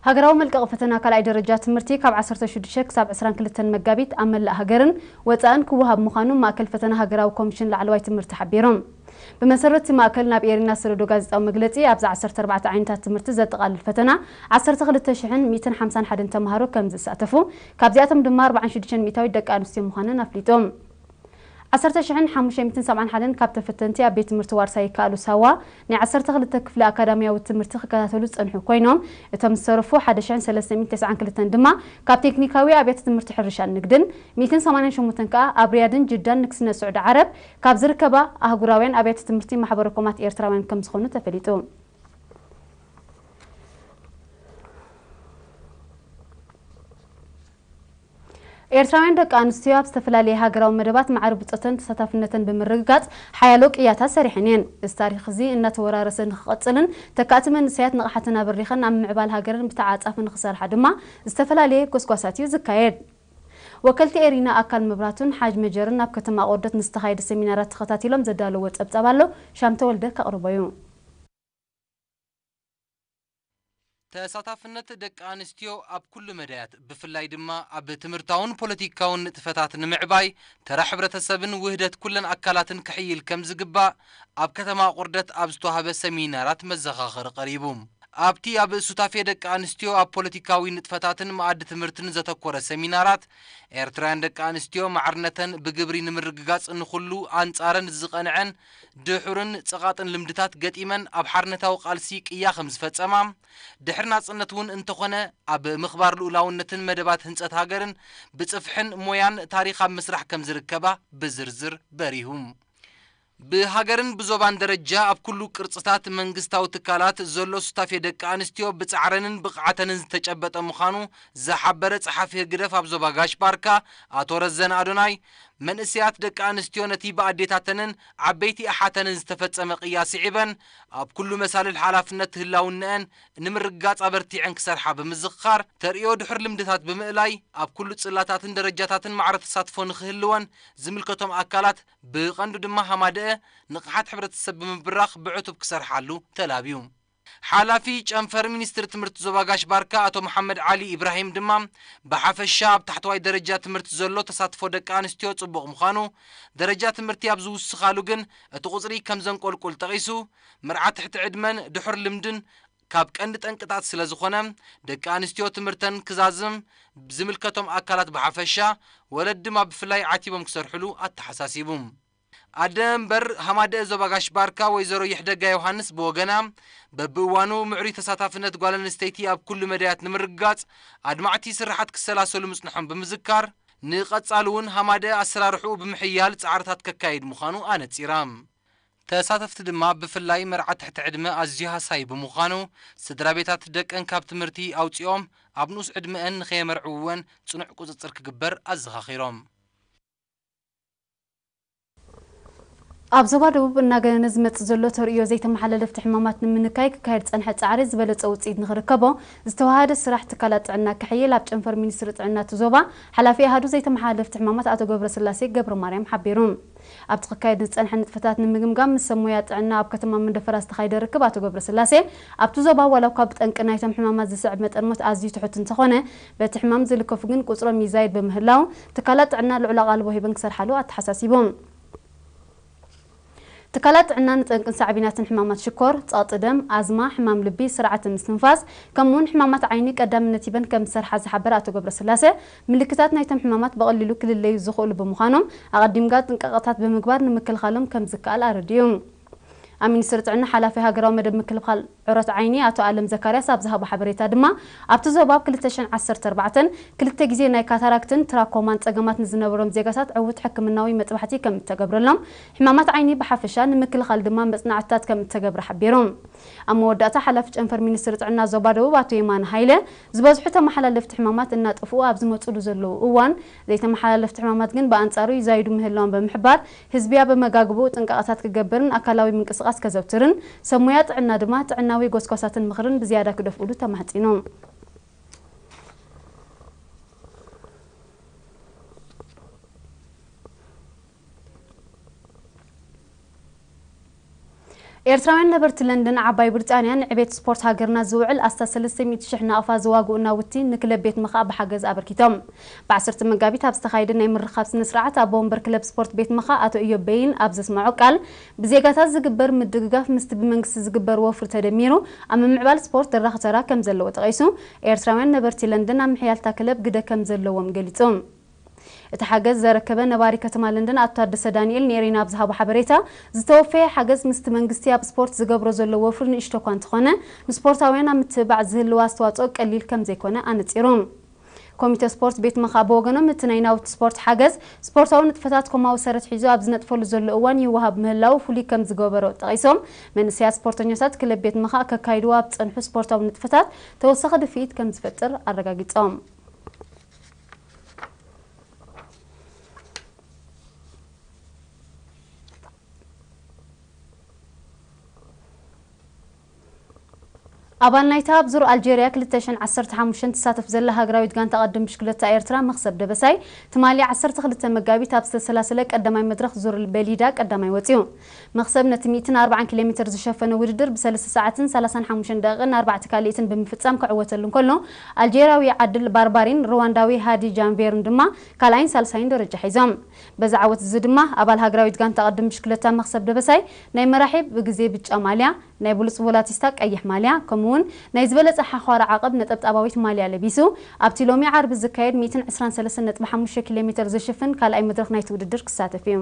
ሃገራዊ መልቀቂ ፈተና ካልኣይ ደረጃ ትምህርቲ ካብ ዓሰርተ ሽዱሽተ ክሳብ ዕስራን ክልተን መጋቢት ኣብ መላእ ሃገርን ወጻእን ክወሃብ ምዃኑ ማእከል ፈተና ሃገራዊ ኮሚሽን ላዕለዋይ ትምህርቲ ሓቢሩ። ብመሰረት እቲ ማእከል ናብ ኤሪና ዝሰደዶ ጋዜጣዊ መግለጺ፣ ኣብዚ ዓሰርተ ኣርባዕተ ዓይነታት ትምህርቲ ዘጠቓልል ፈተና ዓሰርተ ክልተ ሽሕን ሚእትን ሓምሳን ሓደን ተምሃሮ ከም ዝሳተፉ፣ ካብዚኣቶም ድማ ኣርባዓን ሽዱሽተን ሚእታዊት ደቂ ኣንስትዮ ምዃነን ኣፍሊጡ። ዓሰርተ ሽሕን ሓሙሽተ ሚእትን ሰብዓን ሓደን ካብ ተፈተንቲ ኣብ ቤት ትምህርቲ ዋርሳይ ይከኣሉ ሳዋ ናይ ዓሰርተ ክልተ ክፍሊ ኣካዳሚያዊ ትምህርቲ ክከታተሉ ዝጸንሑ ኮይኖም፣ እቶም ዝተረፉ ሓደ ሽሕን ሰለስተ ሚእትን ተስዓን ክልተን ድማ ካብ ቴክኒካዊ ኣብያተ ትምህርቲ ሕርሻን ንግድን፣ ሚእትን ሰማንያን ሸሞንተን ከኣ ኣብ ሪያድን ጅዳን ንግስነት ስዑዲ ዓረብ ካብ ዝርከባ ኣህጉራውያን ኣብያተ ትምህርቲ ማሕበረ ኮማት ኤርትራውያን ከም ዝኾኑ ተፈሊጡ። ኤርትራውያን ደቂ ኣንስትዮ ኣብ ዝተፈላለየ ሃገራዊ መደባት ማዕረ ብጾተን ተሳታፍነተን ብምርግጋጽ ሓያሎ ቅያታት ሰሪሐን እየን። እዚ ታሪኽ እዚ እናተወራረሰ ንኽቐጽልን ተካእቲ መንእሰያት ንቕሓተን ኣበሪኸን ኣብ ምዕባል ሃገረን ብተዓጻፊ ንኽሰርሓ ድማ ዝተፈላለየ ጎስጓሳት እዩ ዝካየድ። ወከልቲ ኤሪና ኣካል መብራቱን ሓጅ መጀርን ናብ ከተማ ቆርደት ንዝተኻየደ ሰሚናራት ተኸታቲሎም ዘዳለዎ ጸብጻብ ኣሎ። ሻምተ ወልደ ከቕርቦ እዩ። ተሳታፍነት ደቂ ኣንስትዮ ኣብ ኩሉ መዳያት፣ ብፍላይ ድማ ኣብ ትምህርታውን ፖለቲካውን ንጥፈታት ንምዕባይ፣ ተራ ሕብረተሰብን ውህደት ኩለን ኣካላትን ክሕይል ከም ዝግባእ ኣብ ከተማ ቆርደት ኣብ ዝተዋህበ ሰሚናራት መዘኻኸሪ ቀሪቡ። ኣብቲ ኣብ ሱታፌ ደቂ ኣንስትዮ ኣብ ፖለቲካዊ ንጥፈታትን መኣዲ ትምህርትን ዘተኮረ ሰሚናራት፣ ኤርትራውያን ደቂ ኣንስትዮ ማዕርነተን ብግብሪ ንምርግጋጽ ንኹሉ ኣንጻረን ዝቐንዐን ድሑርን ጸቓጥን ልምድታት ገጢመን ኣብ ሓርነታዊ ቃልሲ ቅያ ከም ዝፈጸማ፣ ድሕሪ ናጽነት እውን እንተኾነ ኣብ ምኽባር ልኡላውነትን መደባት ህንጸት ሃገርን ብጽፍሕን ሞያን ታሪኽ ኣብ ምስራሕ ከም ዝርከባ ብዝርዝር በሪሁ። ብሃገርን ብዞባን ደረጃ ኣብ ኩሉ ቅርጽታት መንግስታዊ ትካላት ዘሎ ሱታፌ ደቂ ኣንስትዮ ብጻዕረንን ብቕዓተንን ዝተጨበጠ ምዃኑ ዝሓበረ ጸሓፊ ህግደፍ ኣብ ዞባ ጋሽ ባርካ ኣቶ ረዘን ኣዶናይ፣ መንእሰያት ደቂ ኣንስትዮ ነቲ ብኣዴታተንን ዓበይቲ ኣሓተንን ዝተፈጸመ ቅያ ስዒበን ኣብ ኩሉ መሳልል ሓላፍነት ህላውነአን ንምርግጋጽ ኣበርቲዐን ክሰርሓ ብምዝኽኻር፣ ተርእዮ ድሑር ልምድታት ብምእላይ ኣብ ኩሉ ጽላታትን ደረጃታትን ማዕረ ተሳትፎ ንኽህልወን ዝምልከቶም ኣካላት ብቐንዱ ድማ ሃማደአ ንቕሓት ሕብረተሰብ ብምብራኽ ብዕቱብ ክሰርሓሉ ተላብዩ። ሓላፊ ጨንፈር ሚኒስትሪ ትምህርቲ ዞባ ጋሽ ባርካ ኣቶ መሓመድ ዓሊ ኢብራሂም ድማ ብሓፈሻ ኣብ ታሕተዋይ ደረጃ ትምህርቲ ዘሎ ተሳትፎ ደቂ ኣንስትዮ ጽቡቕ ምዃኑ፣ ደረጃ ትምህርቲ ኣብ ዝውስኻሉ ግን እቲ ቁጽሪ ከም ዘንቆልቁል ጠቒሱ፣ መርዓ ትሕቲ ዕድመን ድሑር ልምድን ካብ ቀንዲ ጠንቅታት ስለ ዝኾነ፣ ደቂ ኣንስትዮ ትምህርተን ክዛዝም ዝምልከቶም ኣካላት ብሓፈሻ፣ ወለዲ ድማ ብፍላይ ዓቲቦም ክሰርሕሉ ኣተሓሳሲቡ። ኣደ መንበር ሃማደአ ዞባ ጋሽ ባርካ ወይዘሮ ይሕደጋ ዮሃንስ ብወገና፣ በብእዋኑ ምዕሩይ ተሳታፍነት ጓል ኣንስተይቲ ኣብ ኩሉ መዳያት ንምርግጋጽ ኣድማዕቲ ስራሓት ክሰላሰሉ ምጽንሖም ብምዝካር፣ ንቐጻሊ እውን ሃማደአ ኣሰራርሕኡ ብምሕያል ጻዕርታት ከካይድ ምዃኑ ኣነጺራ። ተሳተፍቲ ድማ ብፍላይ መርዓ ትሕቲ ዕድመ ኣዝዩ ሃሳዪ ብምዃኑ፣ ስድራ ቤታት ደቀን ካብ ትምህርቲ ኣውጺኦም ኣብ ንኡስ ዕድመአን ንኸየመርዕውወን ጽኑዕ ቁጽጽር ክግበር ኣዘኻኺሮም። ኣብ ዞባ ደቡብ እናገነነ ዝመጽእ ዘሎ ተርእዮ ዘይተመሓላለፍቲ ሕማማት ንምንካይ ክካየድ ዝጸንሐ ጻዕሪ ዝበለጸ ውጽኢት ንኽርከቦ ዝተወሃደ ስራሕ ትካላት ጥዕና ክሕይል ኣብ ጨንፈር ሚኒስትሪ ጥዕና እቲ ዞባ ሓላፊ ኣሃዱ ዘይተመሓላለፍቲ ሕማማት ኣቶ ገብረስላሴ ገብረማርያም ሓቢሩ። ኣብቲ ክካየድ ዝጸንሐ ንጥፈታት ንምግምጋም ምስ ሰብ ሞያ ጥዕና ኣብ ከተማ መንደፈራ ዝተኻየደ ርክብ ኣቶ ገብረስላሴ ኣብቲ ዞባ ዋላ እኳ ብጠንቂ ናይቶም ሕማማት ዝስዕብ መጠን ሞት ኣዝዩ ትሑት እንተኾነ በቲ ሕማም ዝልከፉ ግን ቁጽሮም ይዛይድ ብምህላው ትካላት ጥዕና ልዑል ኣቓልቦ ሂበን ክሰርሓሉ ኣተሓሳሲቡ። ትካላት ጥዕና ንጠንቅን ሳዕቤናትን ሕማማት ሽኮር፣ ጸቕጢ ደም፣ ኣዝማ፣ ሕማም ልቢ፣ ስርዓተ ምስትንፋስ፣ ከምኡውን ሕማማት ዓይኒ ቀዳምነት ሂበን ከም ዝሰርሓ ዝሓበረ ኣቶ ገብረስላሴ፣ ምልክታት ናይቶም ሕማማት ብቐሊሉ ክልለዩ ዝኽእሉ ብምዃኖም ኣቐዲምጋ ጥንቃቐታት ብምግባር ንምክልኻሎም ከም ዝከኣል ኣረዲኡ። ኣብ ሚኒስትሪ ጥዕና ሓላፊ ሃገራዊ መደብ ምክልኻል ዑረት ዓይኒ ኣቶ ኣለም ዘካርያስ ኣብ ዝሃቦ ሓበሬታ ድማ ኣብቲ ዞባ ኣብ ክልተ ሽሕን ዓሰርተ ኣርባዕተን ክልተ ግዜ ናይ ካታራክትን ትራኮማን ጸገማት ንዝነበሮም ዜጋታት ዕውት ሕክምናዊ መጥባሕቲ ከም እተገብረሎም፣ ሕማማት ዓይኒ ብሓፈሻ ንምክልኻል ድማ መጽናዕትታት ከም እተገብረ ሓቢሩ። ኣብ መወዳእታ ሓላፊ ጨንፈር ሚኒስትሪ ጥዕና ዞባ ደቡብ ኣቶ የማነ ሃይለ፣ ዝበዝሑ ተመሓላለፍቲ ሕማማት እናጠፍኡ ኣብ ዝመጽሉ ዘለዉ እዋን፣ ዘይተመሓላለፍቲ ሕማማት ግን ብኣንጻሩ ይዛይዱ ምህላዎም ብምሕባር፣ ህዝቢ ኣብ ኣመጋግብኡ ጥንቃቐታት ክገብርን ኣካላዊ ምንቅስቓስ ከዘውትርን፣ ሰብ ሞያ ጥዕና ድማ ጥዕናዊ ጎስጓሳትን ምኽርን ብዝያዳ ክደፍእሉ ተማሕጺኑ። ኤርትራውያን ነበርቲ ለንደን ዓባይ ብሪጣንያ ንዕቤት ስፖርት ሃገርና ዝውዕል ኣስታት ሰለስተ ሚእቲ ሽሕ ናቕፋ ዝዋግኡ ናውቲ ንክለብ ቤት ምኽኣ ብሓገዝ ኣበርኪቶም። ብ10 መጋቢት ኣብ ዝተኻየደ ናይ ምርኻብ ስነ ስርዓት ኣቦ ወንበር ክለብ ስፖርት ቤት ምኽኣ ኣቶ እዮብ በይን ኣብ ዘስመዖ ቃል፣ ብዜጋታት ዝግበር ምድግጋፍ ምስቲ ብመንግስቲ ዝግበር ወፍሪ ተደሚሩ ኣብ ምምዕባል ስፖርት ደራኺ ተራ ከም ዘለዎ ጠቒሱ፣ ኤርትራውያን ነበርቲ ለንደን ኣብ ምሕያልታ ክለብ ግደ ከም ዘለዎም ገሊጹ። እቲ ሓገዝ ዘረከበ ነባሪ ከተማ ለንደን ኣቶ ታደሰ ዳንኤል ንኤሪና ኣብ ዝሃቦ ሓበሬታ፣ ዝተወፈየ ሓገዝ ምስቲ መንግስቲ ኣብ ስፖርት ዝገብሮ ዘሎ ወፍሪ ንእሽቶ እኳ እንተኾነ፣ ንስፖርታውያን ኣብ ምትብባዕ ዝህልዎ ኣስተዋፅኦ ቀሊል ከም ዘይኮነ ኣነፂሩ። ኮሚተ ስፖርት ቤት ምኽኣ ብወገኖም፣ እቲ ናይ ናውቲ ስፖርት ሓገዝ ስፖርታዊ ንጥፈታት ኮማዊ ሰረት ሒዙ ኣብ ዝነጥፈሉ ዘሎ እዋን ይወሃብ ምህላው ፍሉይ ከም ዝገበሮ ጠቒሶም፣ መንእሰያት ስፖርተኛታት ክለብ ቤት ምኽኣ ከካይድዎ ኣብ ዝጸንሑ ስፖርታዊ ንጥፈታት ተወሳኺ ድፍኢት ከም ዝፈጥር ኣረጋጊጾም። ኣባል ናይታ ኣብ ዙር ኣልጀርያ ክልተ ሽሕን ዓሰርተ ሓሙሽተን ትሳተፍ ዘላ ሃገራዊት ጋንታ ቅድድም ብሽክለታ ኤርትራ መኽሰብ ደበሳይ፣ ትማሊ ዓሰርተ ክልተ መጋቢት ኣብ ዝተሰላሰለ ቀዳማይ መድረኽ ዙር በሊዳ ቀዳማይ ወጺኡ። መኽሰብ ነቲ ሚእትን ኣርባዓን ኪሎ ሜትር ዝሸፈነ ውድድር ብሰለስተ ሰዓትን ሰላሳን ሓሙሽተን ደቂቕን ኣርባዕተ ካልኢትን ብምፍጻም ክዕወተሉ እንከሎ፣ ኣልጄርያዊ ዓድል ባርባሪን ሩዋንዳዊ ሃዲ ጃንቬርን ድማ ካልኣይን ሳልሳይን ደረጃ ሒዞም። በዚ ዓወት እዚ ድማ ኣባል ሃገራዊት ጋንታ ቅድድም ብሽክለታ መኽሰብ ደበሳይ ናይ መራሒ ብግዜ ብጫ ማልያ፣ ናይ ብሉጽ ቮላቲስታ ቀይሕ ማልያ፣ ከምኡውን ናይ ዝበለጸ ሓዃሪ ዓቐብ ነጠብጣባዊት ማልያ ለቢሱ፣ ኣብቲ ሎሚ ዓርቢ ዝካየድ ሚእትን ዕስራን ሰለስተን ነጥቢ ሓሙሽተ ኪሎ ሜትር ዝሽፍን ካልኣይ መድረኽ ናይቲ ውድድር ክሳተፍ እዩ።